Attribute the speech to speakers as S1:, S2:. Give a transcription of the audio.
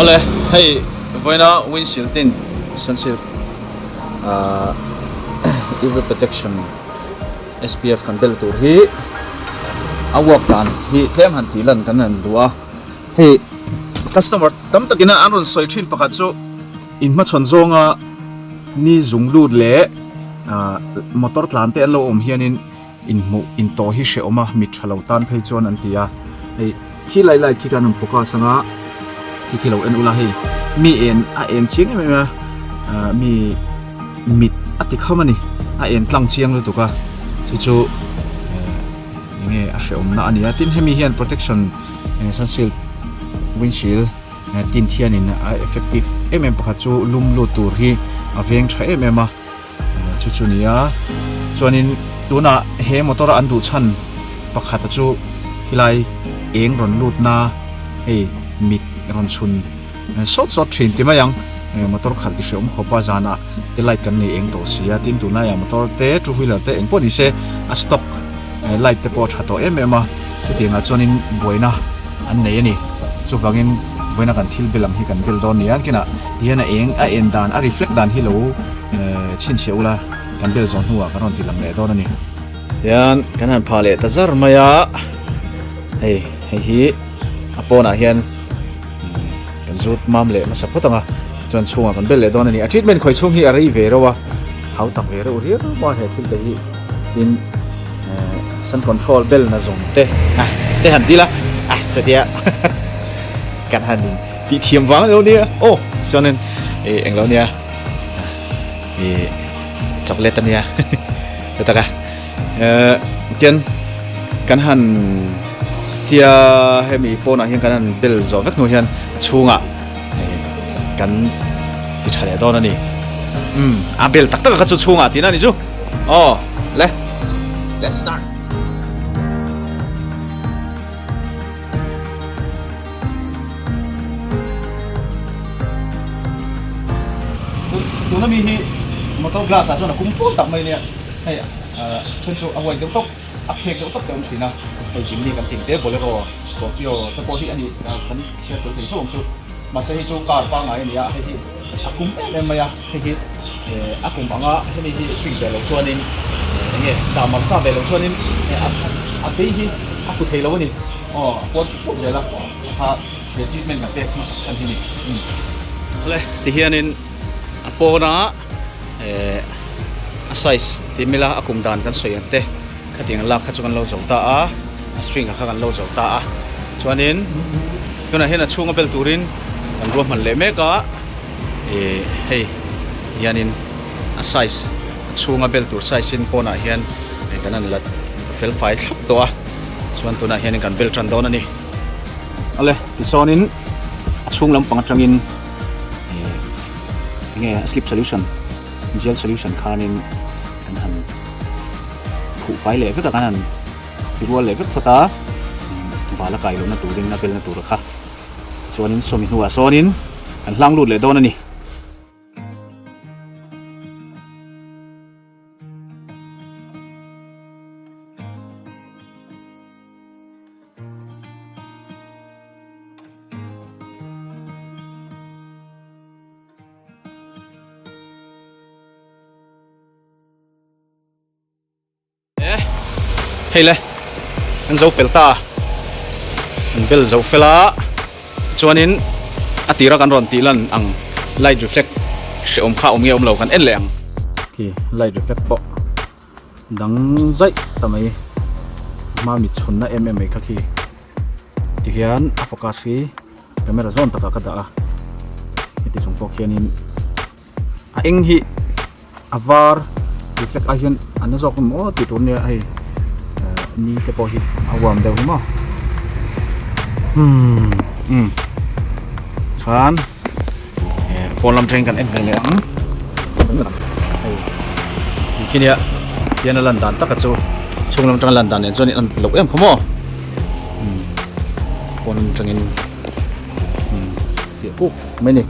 S1: Awle, hei vawiina windshield tin sunsilk ahh UV protection SPF kan bel tur hi a work dan hi tlem han tih lan kan han duh a, hei customer tam takin an rawn sawi thin pakhat chu inhmachhawn zawnga ni zung lut leh ahh motor tlan te an lo awm hianin. Inhmuh intawh hi hrehawm a, mit tha lo tan phei chuan an ti a, hei khi lai light khi kan rawn focus anga khi khi lo en ula hei mi en a en chiang em em a ah mi mit a ti kham a ni a en tlang chiang lutuk a chu chu eh enge a hrehawm na a ni a tin hemi hian protection sunsilk windshield tint hianin a effective em em pakhat chu lum lut tur hi a veng tha em em a. Chu chu nia chuanin tunah he motor a an duh chhan pakhata chu helai eng rawn lut na hei mit rawn chhun sawt sawt thin ti mai ang motor khalh ti hreawm khawp a zanah te light kan nei eng tawh si a tin tunlaiah motor te two wheeler te engpawh ni se a stock light te pawh a tha tawh em em a chutiangah chuanin buaina an nei a ni chuvangin vawiina kan thil bel ang hi kan bel dawn nia kinah tihian a eng a en dan a reflect dan hi lo chhinchhiah ula kan bel zawh hnuah kan rawn ti lang leh dawn a ni. Tihian kan han phah leh ta zar mai a hei hei hi a pawnah hian kan zut mam leh hmasa phawt ang a chuan chhungah kan bel leh dawn a ni a treatment khawi chhung hi a rei ve reuh a hau tak ve reuh riau a he thil te hi tin sun control bel na zawng te a te han dil a a chutia kan han in tih thiam vang lo nia aw chuanin ih englo nia ih chocolate ania chutaka eh tian kan han tia hemi pawnah hian kan han bel zawh vek hnu hian a chhungah kan ti tha leh dawn a ni umm a bel tak tak a kha chu chhungah tihna a ni chu aw le let's start. Tuna mi hi motor glass ah chuan a kum pawl tak mai nia hei chhun chu a white deuh tawp a phek deuh tawp te awm thin a hei Jimny kan tih te Bolero Scorpio te pawh hi a ni kan chhiar tel thei tho ang chu mahse hei chu car pangngai a ni a hei hi a kum em em mai a hei hi a kum anga hemi hi swing ve loh chuanin eng nge dah mar sa ve loh chuanin a phei hi a fu thei lo a ni aw a puar puk puk zel a kha he treatment kan pek hmasak chhan hi ni awle tihianin a pawna a size tih mila a kum dan kan sawi ang te khatiang lak kha chu kan lo zo ta a a string kha kan lo zo ta a chuanin tunah hian a chhunga bel turin kan ruahman leh mek a. Ih hei hianin a size a chhunga bel tur size in pawnah hian kan han la fel fai thlap tawh a chuan tunah hianin kan bel tan dawn a ni awle tisawnin a chhung lampang atangin ih enge a slip solution gel solution khanin kan han khuh fai leh vek a kan han ti rual leh vek phawt a bala kai lohna turin a belna tur kha. Chuanin sawmi hnuah sawnin kan hlang lut leh dawn a ni. Hei le an zo fel ta an bel zo fel a chuanin a tira kan rawn tih lan ang light reflect hrehawm kha awm nge awm lo kan en leh ang. Khi light reflect pawh dang zaih ta mai hma mit chhunna em em mai kha khi tihian a focus hi camera zawn takah ka dah a heti chung pawh khianin a eng hi a var reflect ai hian a na zawk emaw tih tur nia hei ni te pawh hi a warm deuh hi maw hmm um chuan pawn lam tangin kan en ve leh ang hei ti khi nia hian a lan dan taka chu chhung lam tanga lan dan nen chuan in an loh em kha maw pawn lam tangin fiah kuk mai ni.